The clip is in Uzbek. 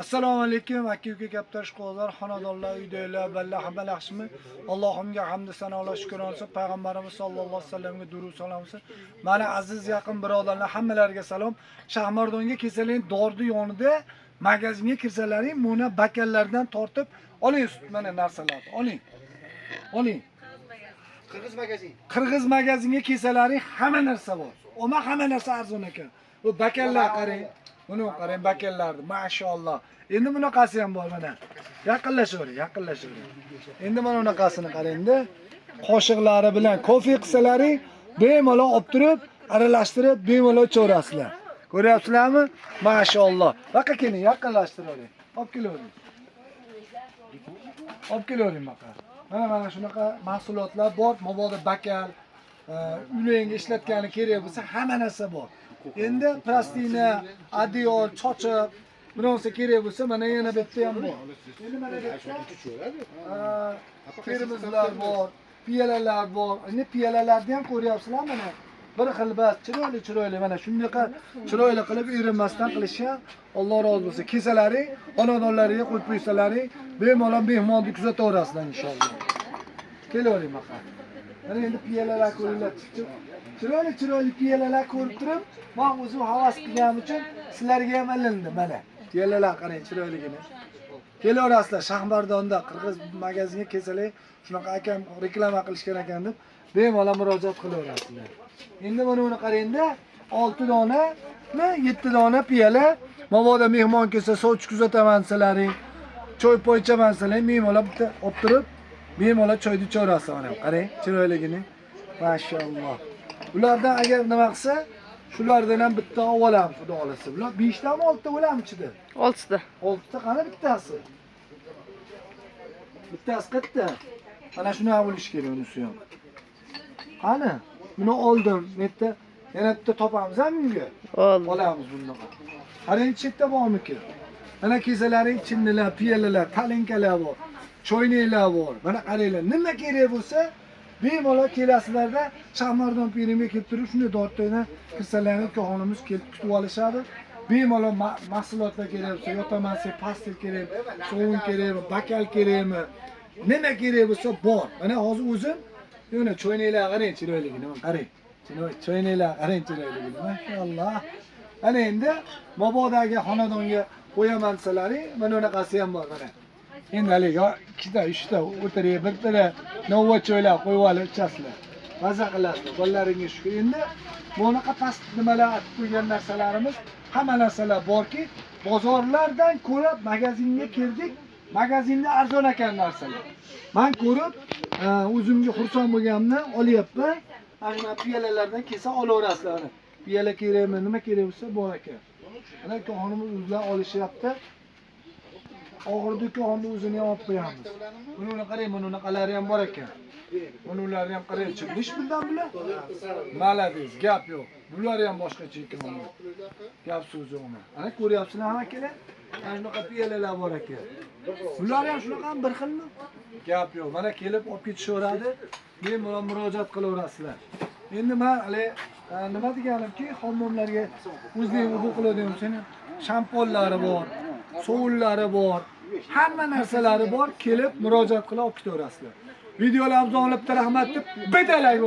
Assalomu alaykum aka uka katta ishqibozlar, xonadonlar, uydagilar, balla hamma yaxshimi? Allohimga hamd sanolar, shukr olsin. Payg'ambarimiz sollallohu alayhi vasallamga durud salom olsin. Mana aziz yaqin birodarlar, hammalariga salom. Shahmardonga kelsalaring, dorni yonida magazinga kirsalaring, mana bakallardan tortib oling mana narsalarni, oling. Oling. Qirg'iz magazin. Qirg'iz magazinga kelsalaring hamma narsa bor. Oma hamma narsa arzon ekan. Bu bakallar qarang. Buni qarang bakallarni, mashalloh. Endi bunaqasi ham bor mana. Yaqinlashavering, yaqinlashavering. Endi mana bunaqasini qarangda. Qoshiqlari bilan kofe qilsalaring, bemalol olib turib, aralashtirib, bemalol ichaverasizlar. Ko'ryapsizlarmi? Mashalloh. Baqa keling, yaqinlashtiravering. Olib kelavering. Olib kelavering baqa. Mana mana shunaqa mahsulotlar bor. Mabodo bakal, uylarga ishlatgani kerak bo'lsa, hamma narsa bor. Endi prostina, adyol, chochiq, birorta kerak bo'lsa, mana yana bu yerda ham bor. Endi mana bu yerda termizlar bor, piyolalar bor. Endi piyolalarni ham ko'ryapsizlar mana. Bir xil bas, chiroyli chiroyli mana shunaqa chiroyli qilib erinmasdan qilishgan. Alloh rozi bo'lsin. Kelsalaring, xonadonlariga qo'yib qo'ysalaring, bemalol mehmonni kuzataverasizlar inshaalloh. Kelavering baqa. Mana endi piyolalar ko'ringlar. Chiroyli chiroyli piyolalar ko'rib turib, men o'zim havas qilganim uchun sizlarga ham ilindi mana. Piyolalar qarang chiroyligini. Kelaverasizlar Shahmardonda Qirg'iz magazinga kelsalar, shunaqa akam reklama qilishgan ekan deb bemalol murojaat qilaverasizlar. Endi mana buni qarangda, 6 dona, 7 dona piyola. Mabodo mehmon kelsa sovchi kuzataman desalaring, choy poy ichaman desalaring, bemalol bitta olib turib, bemalol choyni ichaverasizlar mana. Qarang chiroyligini. Mashalloh. Ulardan agar nima qilsa, shulardan ham bitta olib olamiz, xudo xolasa. Bular 5 tami, 6 ta bo'ladimi ichida? Oltita. 6 ta qani bittasi? Bittasi qayerda? Mana shuni ham bo'lishi kerak unisi ham. Qani? Buni oldim. Bu yerda yana bitta topamiz ham bunga. Oldi. Olamiz bundaqa. Qarang, chetda bormiki? Mana kesalaring, chinnilar, piyolalar, talinkalar bor. Choynaklar bor. Mana qaranglar, nima kerak bo'lsa, bemalol kelasizlarda Shahmardon pirimga kelib turib, shunday dortdan kirsalaring, korxonamiz kelib kutib olishadi. Bemalol mahsulotlar kerak bo'lsa, yotaman desa, pastil kerak, sovun kerakmi, bakal kerakmi, nima kerak bo'lsa bor. Mana hozir o'zim mana choynaklar qarang chiroyligini, mana qarang. Choynaklar qarang chiroyligini. Mashalloh. Ana endi mabodo agar xonadonga qo'yaman desalaring, mana bunaqasi ham bor mana. Endi haligi ikkita, uchta o'tirib, bitta novva choylar qo'yib olib ichasizlar. Maza qilasizlar, bolalaringga shukur. Endi bunaqa past nimalar atib qo'ygan narsalarimiz, hamma narsalar borki, bozorlardan ko'ra magazinga kirdik, magazinda arzon ekan narsalar. Men ko'rib, o'zimga xursand bo'lganimni olyapman. Mana shu piyolalardan kelsa olaverasizlar. Mana. Piyola kerakmi, nima kerak bo'lsa bor ekan. Mana korxonamiz o'zlari olishyapti. Oxirida do'konni o'zini ham olib qo'yamiz. Buni uni qarang, buni unaqalari ham bor ekan. Buni ularni ham qarang, nechi puldan bular? Malades, gap yo'q. Bular ham boshqacha ekan. Gap so'z yo'q. Ana ko'ryapsizlar hamma akalar? Mana shunaqa piyolalar bor ekan. Bular ham shunaqa bir xilmi? Gap yo'q. Mana kelib olib ketishaveradi. Bemalol murojaat qilaverasizlar. Endi men hali nima deganimki, hammomlarga o'zing ubu qiladigan seni shamponlari bor, sovunlari bor, hamma narsalari bor. Kelib murojaat qilib olib ketaverasizlar. Videolarimizni olib rahmat deb bitta like.